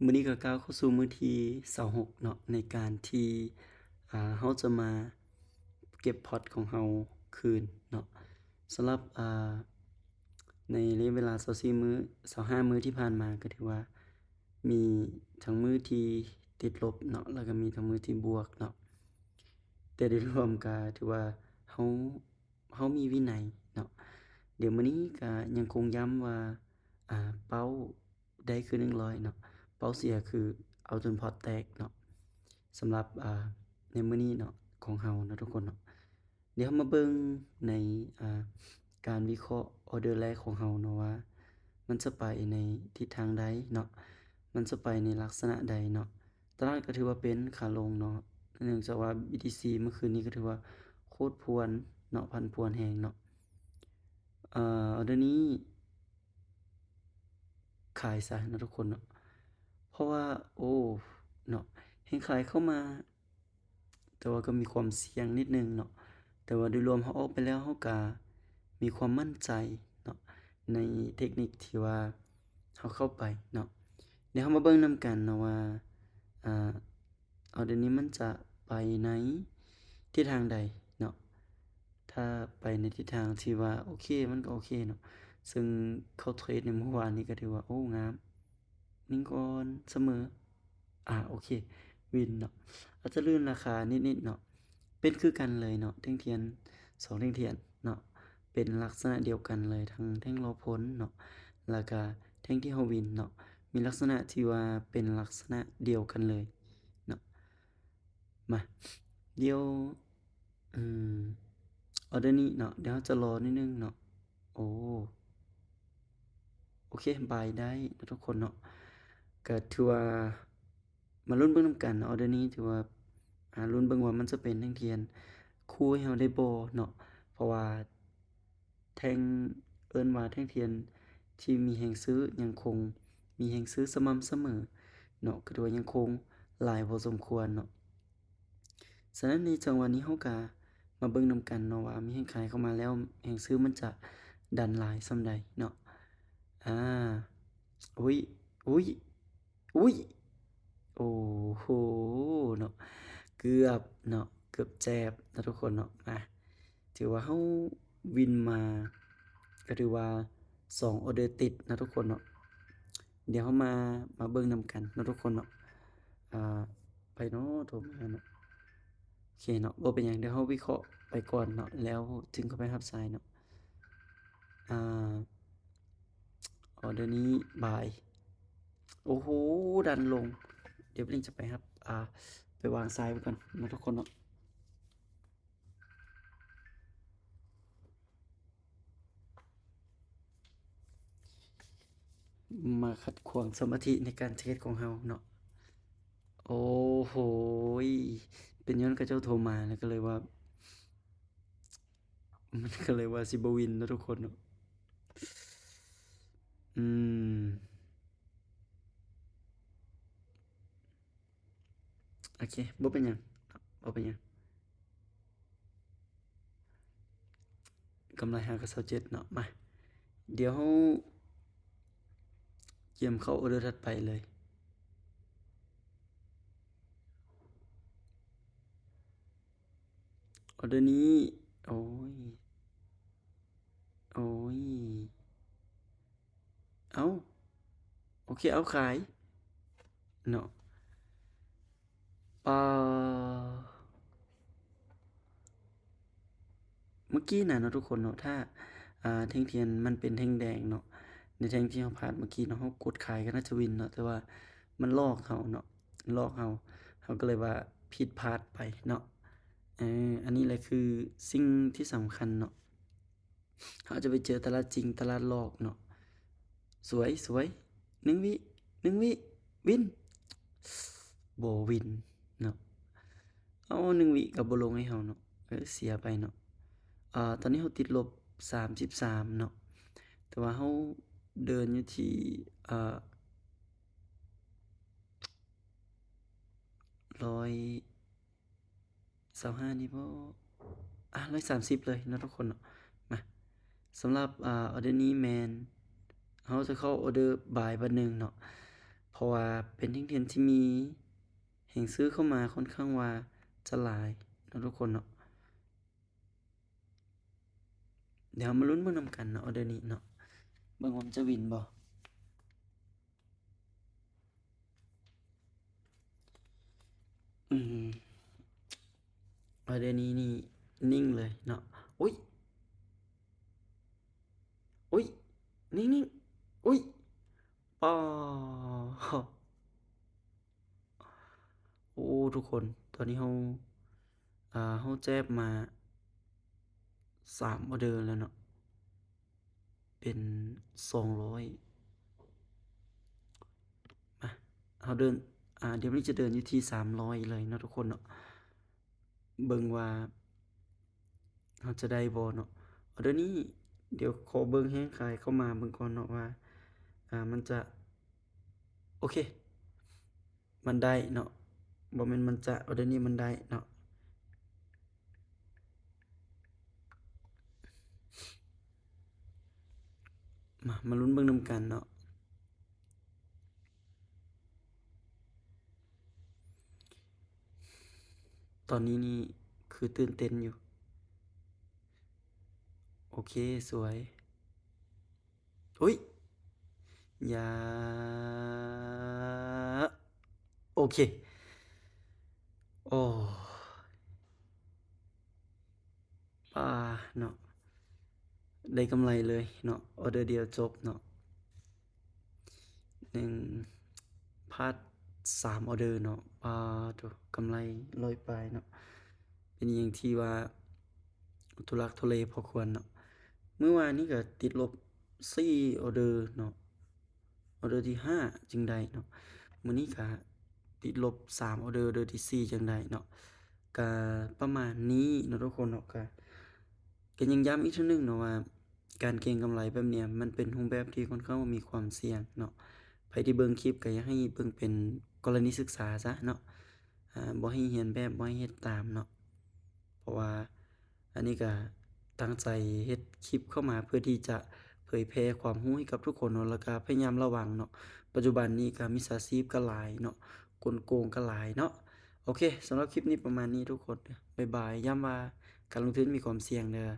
ມື້ນີ້ກໍກ້າວເຂົ້າສູ່ມື້ທີຊາວຫົກເນາະ ໃນການທີ່ ອ່າ ເຮົາຈະມາເກັບພອດຂອງເຮົາຄືນເນາະ. ສຳລັບ ອ່າ ໃນໄລຍະເວລາຊາວສີ່ມື້ ຊາວຫ້າມື້ທີ່ຜ່ານມາ ກໍຖືວ່າມີທັງມື້ທີ່ຕິດລົບເນາະ ແລ້ວກໍມີທັງມື້ທີ່ບວກເນາະ. ແຕ່ໂດຍລວມກໍຖືວ່າເຮົາ ເຮົາມີວິໄນເນາະ. ດຽວມື້ນີ້ກໍຍັງຄົງຢ້ຳວ່າ ອ່າ ເປົ້າໄດ້ຄືໜຶ່ງຮ້ອຍເນາະ, ເປົ້າເສຍຄືເອົາຈົນພອດແຕກເນາະ. ສຳລັບ ອ່າ ໃນມື້ນີ້ເນາະ ຂອງເຮົາເນາະທຸກຄົນເນາະ. ດຽວເຮົາມາເບິ່ງໃນ ອ່າ ການວິເຄາະອໍເດີແລກຂອງເຮົາເນາະ ວ່າມັນຈະໄປໃນທິດທາງໃດເນາະ, ມັນຈະໄປໃນລັກສະນະໃດເນາະ. ຕະຫຼາດກໍຖືວ່າເປັນຂາລົງເນາະ ເນື່ອງຈາກວ່າ ບີທີຊີ ເມື່ອຄືນນີ້ກໍຖືວ່າໂຄດພວນເນາະ, ຜັນຜວນແຮງເນາະ. ເອີ ອໍເດີນີ້ຂາຍຊະເນາະທຸກຄົນເນາະ, ເພາະວ່າ ໂອ້ ເນາະ ແຮງຂາຍເຂົ້າມາ ແຕ່ວ່າກໍມີຄວາມສ່ຽງນິດໜຶ່ງເນາະ, ແຕ່ວ່າໂດຍລວມເຮົາອອກໄປແລ້ວ ເຮົາກະມີຄວາມໝັ້ນໃຈເນາະ ໃນເທັກນິກທີ່ວ່າເຮົາເຂົ້າໄປເນາະ. ດຽວເຮົາມາເບິ່ງນຳກັນເນາະວ່າ ອ່າ ອໍເດີນີ້ມັນຈະໄປໃນທິດທາງໃດເນາະ. ຖ້າໄປໃນທິດທາງທີ່ວ່າໂອເຄ ມັນກໍໂອເຄເນາະ, ເຊິ່ງເຂົ້າເທຣດໃນມື້ວານນີ້ກໍຖືວ່າ ໂອ້ ງາມ. ໜຶ່ງກ່ອນສະເໝີ ອາ ໂອເຄ ວິນເນາະ, ອາດຈະລື່ນລາຄານິດໆເນາະ. ເປັນຄືກັນເລີຍເນາະ ແທ່ງທຽນ ສອງແທ່ງທຽນເນາະ, ເປັນລັກສະນະດຽວກັນເລີຍ ທັງແທ່ງລໍຜົນເນາະ ແລ້ວກະແທ່ງທີ່ເຮົາວິນເນາະ, ມີລັກສະນະທີ່ວ່າເປັນລັກສະນະດຽວກັນເລີຍເນາະ. ມາ ດຽວ ອືມ ອໍເດີນີ້ເນາະ ດຽວເຮົາຈະລໍນິດໜຶ່ງເນາະ. ໂອ້ ໂອເຄ ບາຍໄດ້ເນາະທຸກຄົນເນາະ. ກະຖືວ່າມາລຸ້ນເບິ່ງນຳກັນເນາະ, ອໍເດີນີ້ຖືວ່າ ອ່າ ລຸ້ນເບິ່ງວ່າມັນຈະເປັນແທ່ງທຽນຄູ່ໃຫ້ເຮົາໄດ້ບໍ່ເນາະ, ເພາະວ່າ ແທ່ງ ເອີ້ນວ່າແທ່ງທຽນທີ່ມີແຮງຊື້ ຍັງຄົງມີແຮງຊື້ສະໝ່ຳສະເໝີເນາະ, ກໍຖືວ່າຍັງຄົງຫຼາຍພໍສົມຄວນເນາະ. ສະນັ້ນ ໃນຈັງຫວະນີ້ເຮົາກະມາເບິ່ງນຳກັນເນາະວ່າມີແຮງຂາຍເຂົ້າມາແລ້ວ ແຮງຊື້ມັນຈະດັນຫຼາຍສ່ຳໃດເນາະ. ອາ ອຸ້ຍ ອຸ້ຍ ອຸ້ຍ ໂອ້ໂຫເນາະ, ເກືອບເນາະ ເກືອບແຈບເນາະທຸກຄົນເນາະ. ມາ ຖືວ່າເຮົາວິນມາ ກໍຖືວ່າສອງອໍເດີຕິດເນາະທຸກຄົນເນາະ. ດຽວເຮົາມາ ມາເບິ່ງນຳກັນເນາະທຸກຄົນເນາະ. ອ່າ ໃຜເນາະໂທມາເນາະ? ໂອເຄເນາະ ບໍ່ເປັນຫຍັງ, ດຽວເຮົາວິເຄາະໄປກ່ອນເນາະ ແລ້ວຈຶ່ງເຂົ້າໄປຮັບສາຍເນາະ. ອ່າ ອໍເດີນີ້ບາຍ. ໂອ້ໂຫ ດັນລົງ. ດຽວລິງຈະໄປຮັບ ອ່າ ໄປວາງສາຍໄວ້ກ່ອນເນາະທຸກຄົນເນາະ. ມາຂັດຂວາງສະມາທິໃນການເທຣດຂອງເຮົາເນາະ. ໂອ້ໂຫຍ ເປັນຍ້ອນເຂົາເຈົ້າໂທມາ ແລ້ວກໍເລີຍວ່າ ມັນກໍເລີຍວ່າຊິບໍ່ວິນເນາະທຸກຄົນເນາະ. ອືມ ໂອເຄ ບໍ່ເປັນຫຍັງ ບໍ່ເປັນຫຍັງ. ກຳໄລຫາກໍຊາວເຈັດເນາະ. ມາ ດຽວເຮົາກຽມເຂົ້າອໍເດີຖັດໄປເລີຍ. ອໍເດີນີ້ ໂອ້ຍ ໂອ້ຍ ເອົ້າ ໂອເຄ ເອົາຂາຍເນາະ. ປາ ເມື່ອກີ້ນະເນາະທຸກຄົນເນາະ ຖ້າ ອ່າ ແທ່ງທຽນມັນເປັນແທ່ງແດງເນາະ ໃນແທ່ງທີ່ເຮົາພາດເມື່ອກີ້ເນາະ ເຮົາກົດຂາຍກໍໜ້າຈະວິນເນາະ, ແຕ່ວ່າມັນຫຼອກເຮົາເນາະ ຫຼອກເຮົາ ເຮົາກໍເລີຍວ່າຜິດພາດໄປເນາະ. ເອີ ອັນນີ້ແຫຼະຄືສິ່ງທີ່ສຳຄັນເນາະ. ເຮົາຈະໄປເຈີຕະຫຼາດຈິງ ຕະຫຼາດຫຼອກເນາະ. ສວຍ ສວຍ ໜຶ່ງວິ ໜຶ່ງວິ ວິນ ບໍ່ວິນເນາະ. ເອົາ ໜຶ່ງວິກໍບໍ່ລົງໃຫ້ເຮົາເນາະ. ເອີ ເສຍໄປເນາະ. ອາ ຕອນນີ້ເຮົາຕິດລົບສາມສິບສາມເນາະ, ແຕ່ວ່າເຮົາເດີນຢູ່ທີ່ ອາ ຮ້ອຍ ຊາວຫ້ານີ້ບໍ່ ອາ ຮ້ອຍສາມສິບເລີຍເນາະທຸກຄົນເນາະ. ມາ ສຳລັບ ອາ ອໍເດີນີ້ແມ່ນເຮົາຈະເຂົ້າອໍເດີບາຍບາດໜຶ່ງເນາະ, ເພ ເພາະວ່າເປັນເທຣນທີ່ມີແຮງຊື້ເຂົ້າມາຂ້ອນຂ້າງວ່າຈະຫຼາຍເນາະທຸກຄົນເນາະ. ດຽວເຮົາມາລຸ້ນເບິ່ງນຳກັນເນາະ ອໍເດີນີ້ເນາະ ເບິ່ງວ່າມັນຈະວິນບໍ່. ອືມ ອໍເດີນີ້ນີ້ນິ່ງເລີຍເນາະ. ອຸ້ຍ ອຸ້ຍ ນິ່ງໆ ອຸ້ຍ ປາ ໂອ້ ທຸກຄົນ ຕອນນີ້ເຮົາ ອ່າ ເຮົາແຈບມາສາມອໍເດີແລ້ວເນາະ ເປັນສອງຮ້ອຍ. ມາ ເຮົາເດີນ ອ່າ ດຽວນີ້ຈະເດີນຢູ່ທີ່ສາມຮ້ອຍເລີຍເນາະທຸກຄົນເນາະ ເບິ່ງວ່າເຮົາຈະໄດ້ບໍ່ເນາະ. ອໍເດີນີ້ ດຽວຂໍເບິ່ງແຮງຂາຍເຂົ້າມາເບິ່ງກ່ອນເນາະວ່າ ອ່າ ມັນຈະ ໂອເຄ ມັນໄດ້ເນາະ ບໍ່ແມ່ນມັນຈະ ອໍເດີນີ້ມັນໄດ້ເນາະ. ມາ ມາລຸ້ນເບິ່ງນຳກັນເນາະ. ຕອນນີ້ນີ້ຄືຕື່ນເຕັ້ນຢູ່. ໂອເຄ ສວຍ. ອຸ້ຍ ຢ່າ ໂອເຄ ໂອ້ ປາເນາະ ໄດ້ກຳໄລເລີຍເນາະ ອໍເດີດຽວຈົບເນາະ ໜຶ່ງ ພາດສາມອໍເດີເນາະ. ປາໂທ້ ກຳໄລຮ້ອຍປາຍເນາະ ເປັນອີ່ຫຍັງທີ່ວ່າທຸລັກທຸເລພໍຄວນເນາະ. ມື້ວານນີ້ກໍຕິດລົບສີ່ອໍເດີເນາະ ອໍເດີທີຫ້າຈຶ່ງໄດ້ເນາະ ມື້ນີ້ກະຕິດລົບສາມອໍເດີ ອໍເດີທີສີ່ຈັ່ງໄດ້ເນາະ. ກະປະມານນີ້ເນາະທຸກຄົນເນາະ ກະ ກະຍັງຢ້ຳອີກເທື່ອໜຶ່ງເນາະວ່າ ການເກັງກຳໄລແບບເນີ້ຍ ມັນເປັນຮູບແບບທີ່ຂ້ອນຂ້າງວ່າມີຄວາມສ່ຽງເນາະ. ໃຜທີ່ເບິ່ງຄລິບກະຢາກໃຫ້ເບິ່ງເປັນກໍລະນີສຶກສາຊະເນາະ ອາ ບໍ່ໃຫ້ຮຽນແບບ ບໍ່ໃຫ້ເຮັດຕາມເນາະ ເພາະວ່າ ອັນນີ້ກະຕັ້ງໃຈເຮັດຄລິບເຂົ້າມາເພື່ອທີ່ຈະເຜີຍແຜ່ຄວາມຮູ້ໃຫ້ກັບທຸກຄົນເນາະ ແລ້ວກະພະຍາຍາມລະວັງເນາະ. ປັດຈຸບັນນີ້ກະມິດສາຊີບກະຫຼາຍເນາະ ກົນໂກງກະຫຼາຍເນາະ. ໂອເຄ ສຳລັບຄລິບນີ້ປະມານນີ້ທຸກຄົນ ບາຍບາຍ. ຢ້ຳວ່າການລົງທຶນມີຄວາມສ່ຽງເດີ້.